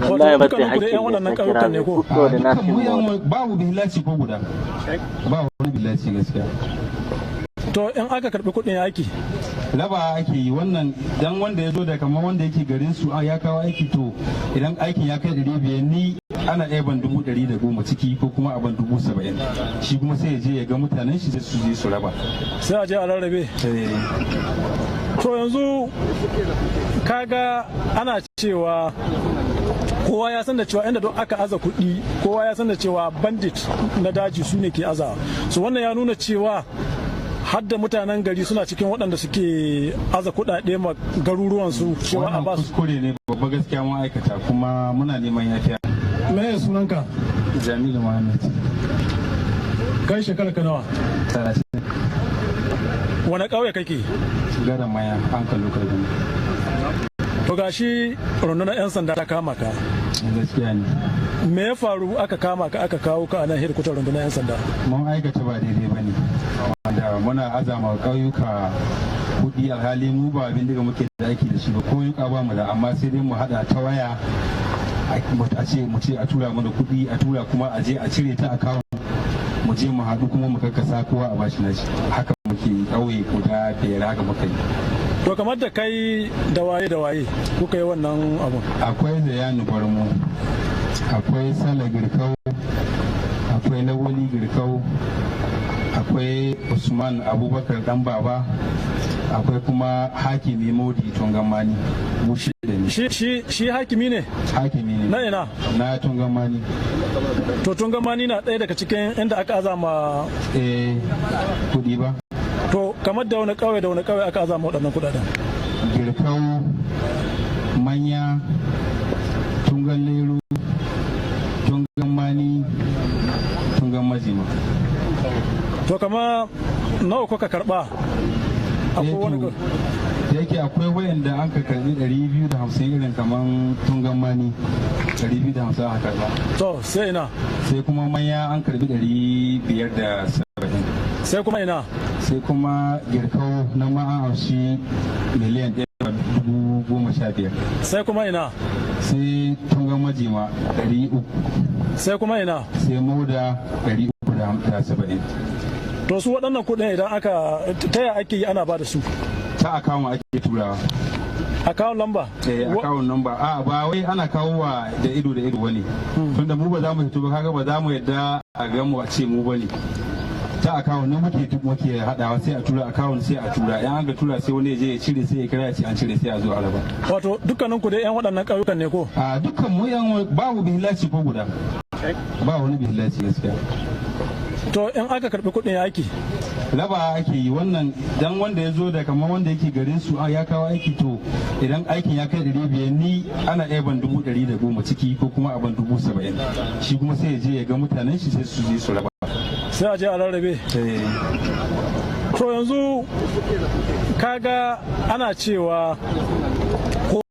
Wato Wallahi batte dukkanin ku dai yan hakkille waɗannan ƙauyukan ne sakiraaɓe ko? fuɗɗode A na dukkan mu timmode. yan babu bihillaci ko guda, ba wani bihillaci gaskiya. To in aka karɓi kuɗin aiki? Raba ake yi. Wannan dan wanda ya zo da kamar wanda yake garin su ya kawo aiki, to idan aikin ya kai 500, ni ana iya ban 110,000 ciki ko kuma a ban 70,000. Shi kuma sai ya je ya ga mutanen shi, sai su je su raba. Sai a je a rarrabe. To yanzu kaga ana cewa kowa ya san da cewa inda don aka aza kuɗi, kowa ya san da cewa bandit na daji su ne ke aza su. Wannan ya nuna cewa hadda mutanen gari suna cikin waɗanda suke aza kuɗaɗe ma garuruwansu cewa a Wannan ba su. kuskure ne babba gaskiya mun aikata, kuma muna neman yafiya. Me sunanka? Jamilu Muhammad. Kai shekara ka nawa? 30. Wani ƙauye kake? Garan Maya, an kallo karfin. To gashi rundunar 'yan sanda ta kama ka. Gaskiya ne. Me ya faru aka kama ka, aka kawo ka a nan hedikwatar rundunar 'yan sanda? Mun aikata ba daidai ba ne, wanda muna azama ƙauyuka kuɗi, alhali mu ba bindiga muke da aiki da shi ba, ko yuka ba mu da, amma sai dai mu hada ta waya a ce mu ce a tura mana kuɗi, a tura, kuma a je a cire ta account, mu je mu haɗu kuma mu karkasa, kowa a bashi nashi. Haka muke yi, ƙauye guda biyar haka muka yi. To kamar da kai da waye da waye kuka yi wannan abun? Akwai Zayanu Barmo, akwai Sala Girkau, akwai Lawali Girkau, akwai Usman Abubakar Dan Baba, akwai kuma Hakimi Modi Tungamani. Mu shida ne. Shi hakimi ne? Hakimi ne. Na ina? Na Tungamani. To Tungamani na ɗaya daga cikin inda aka azama? Eh, kudi ba. To kamar da wani ƙauye da wani ƙauye aka azama waɗannan kuɗaɗen? Girkau, Manya, Tungan Lero, Tungan Mani, Tungan Majima. To kama nawa kuka karɓa a kowane To, da yake akwai wayanda an ka karbi 250, irin kaman Tungan Mani 250 aka karba. To sai ina? Sai kuma Manya an karbi 570. Sai kuma ina? Sai kuma Girkau, na ma an amshi 1,015,000. Sai kuma ina? Sai Tungan Majima 300. Sai kuma ina? Sai Moda 370. To su waɗannan kuɗin idan aka taya ake yi ana ba da su? Ta account ake turawa. Account number? Eh, account number. A ba wai ana kawo wa da ido da ido bane, tunda mu ba za mu fito ba, kaga ba za mu yadda a ga mu a ce mu bane. Ta account ne muke duk muke hadawa, sai a tura account, sai a tura. In an ga tura, sai wani ya je ya cire, sai ya kira ya ce an cire, sai a zo a raba. Wato dukkanin ku dai yan waɗannan ƙauyukan ne ko? A dukkan mu yan babu bihillaci ko guda, ba wani bihillaci gaskiya. To in aka karɓi kuɗin aiki? Raba ake yi. Wannan dan wanda ya zo da kamar wanda yake garin su ya kawo aiki, to idan aikin ya kai 500, ni ana iya ban 110,000 ciki ko kuma a ban 70,000. Shi kuma sai ya je ya ga mutanen shi, sai su je su raba. Sai a je a rarrabe. To yanzu kaga ana cewa